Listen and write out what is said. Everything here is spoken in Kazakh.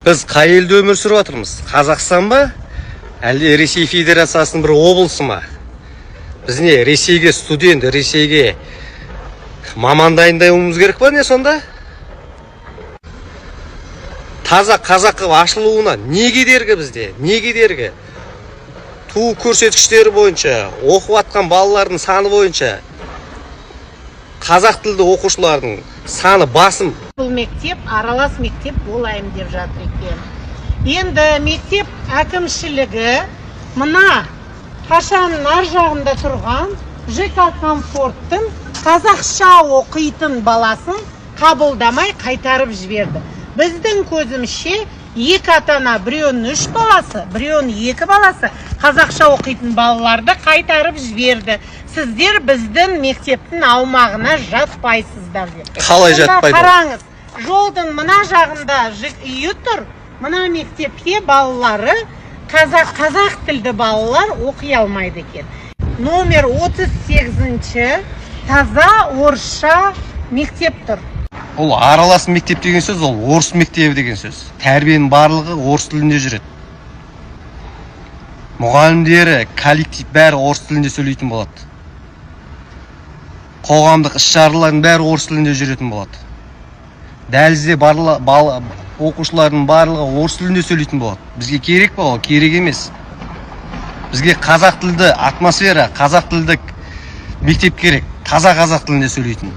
Біз қай елде өмір сүріп жатырмыз? Қазақстан ба, әлде Ресей Федерациясының бір облысы ма? Біз не, Ресейге студент, Ресейге маман дайындауымыз керек па, не сонда? Таза қазақ қылып ашылуына не кедергі бізде? Не кедергі? Туу көрсеткіштері бойынша, оқып жатқан балалардың саны бойынша қазақ тілді оқушылардың саны басым. Бұл мектеп аралас мектеп болайын деп жатыр екен. Енді мектеп әкімшілігі мына қашанның ар жағында тұрған ЖК Комфорттың қазақша оқитын баласын қабылдамай қайтарып жіберді. Біздің көзімізше, екі ата ана, біреуінің үш баласы, біреуінің екі баласы, қазақша оқитын балаларды қайтарып жіберді. Сіздер біздің мектептің аумағына жатпайсыздар деп. Қалай Сонда жатпайды ол? Қараңыз, жолдың мына жағында үйі тұр. Мына мектепте балалары қазақ тілді балалар оқи алмайды екен. Номер 38-ші таза орысша мектеп тұр. Ол аралас мектеп деген сөз, ол орыс мектебі деген сөз. Тәрбиенің барлығы орыс тілінде жүреді. Мұғалімдері, коллектив, бәрі орыс тілінде сөйлейтін болады. Қоғамдық іс шаралардың бәрі орыс тілінде жүретін болады. Дәлізде оқушылардың барлығы орыс тілінде сөйлейтін болады. Бізге керек па ол? Керек емес. Бізге қазақ тілді атмосфера, қазақ тілді мектеп керек, таза қазақ тілінде сөйлейтін.